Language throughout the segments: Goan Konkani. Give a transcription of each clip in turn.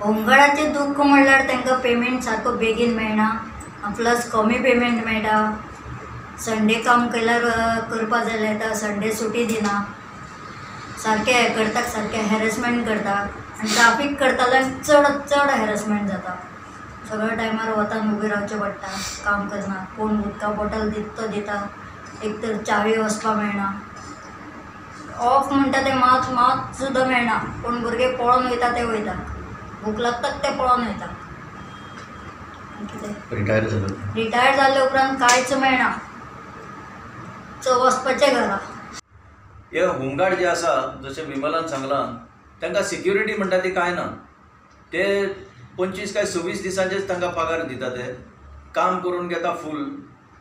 होमगार्डाचें दुख्ख म्हणल्यार तांकां पेमेंट सारको बेगीन मेळना, प्लस कमी पेमेंट मेळटा. संडे काम केल्यार करपा जाल्यार येता, संडे सुटी दिना, सारकें हें करता, सारकें हॅरेसमेंट करता. आनी ट्राफीक करतल्यांक चड चड हॅरेसमेंट जाता. सगळ्या टायमार वतान उबें रावचें पडटा, काम करना. कोण उदका बॉटल दिता तो दिता, एक तर चावी वचपाक मेळना. ऑफ म्हणटा ते मात मात सुद्दां मेळना. कोण भुरगे पळोवन वयता ते वयता, भूक लागतात ते पळोवन वयता. कितें रिटायर जाले उपरांत कांयच मेळना, वचपाचें घरा. हे होमगार्ड जे आसा, जशें विमलान सांगलां, तांकां सिक्युरिटी म्हणटा ती कांय ना. ते 25 काय 26 दिसांचेच तांकां पगार दिता, ते काम करून घेता फूल.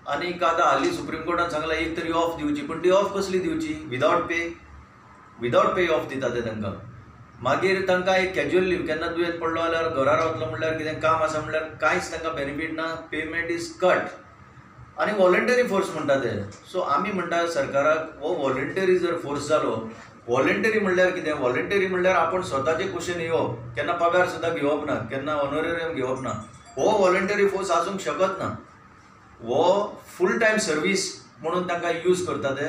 आनी आतां हालीं सुप्रीम कोर्टान सांगलां एक तरी ऑफ दिवची, पूण ती ऑफ कसली दिवची? विदावट पे, विदावट पे ऑफ दिता ते तांकां. मागीर तांकां एक कॅज्युअल लीव, केन्ना दुयेंत पडलो जाल्यार घरा रावतलो म्हणल्यार कितें काम आसा म्हणल्यार कांयच तांकां बेनिफीट ना, पेमेंट is cut. आनी वॉलंटरी फोर्स म्हणटा ते. सो आमी म्हणटा सरकाराक हो वॉलंटरी जर फोर्स जालो, वॉलंटरी म्हणल्यार कितें? वॉलंटरी म्हणल्यार आपूण स्वताचे कुशेन येवप, केन्ना पगार सुद्दां घेवप ना, केन्ना ऑनोरेरियम घेवप ना, हो वॉलंटरी फोर्स आसूंक शकत ना. हो फूल टायम सर्वीस म्हणून तांकां यूज करता, ते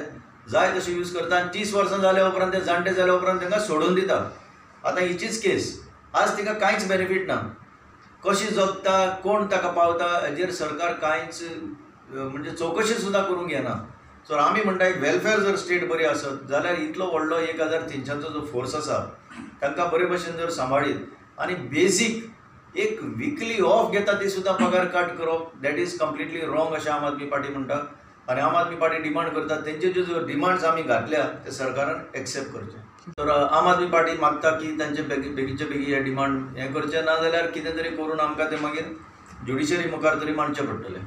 जाय तशें यूज करता. आनी 30 वर्सां जाल्या उपरांत ते जाणटे जाल्या उपरांत तांकां सोडून दिता. आतां हिचीच केस, आज तिका कांयच बेनिफीट ना, कशी जगता, कोण ताका पावता हेजेर सरकार कांयच म्हणजे चवकशी सुद्दां करूंक घेना. सो आमी म्हणटा एक वेलफेअर जर स्टेट बरी आसत जाल्यार इतलो व्हडलो 1300चो जो फोर्स आसा तांकां बरे भशेन जर सांबाळीत आनी बेजीक एक विकली ऑफ घेता ती सुद्दां पगार कट करप, that is completely wrong अशें आम आदमी पार्टी म्हणटा. आनी आम आदमी पार्टी डिमांड करता तेंचे ज्यो डिमांड्स आमी घातल्या ते सरकारान एक्सेप्ट करचे. तर आम आदमी पार्टी मागता की तांचे बेगीचे बेगीन हे डिमांड हें करचें, ना जाल्यार कितें तरी करून आमकां तें मागीर ज्युडिशरी मुखार तरी मांडचें पडटलें.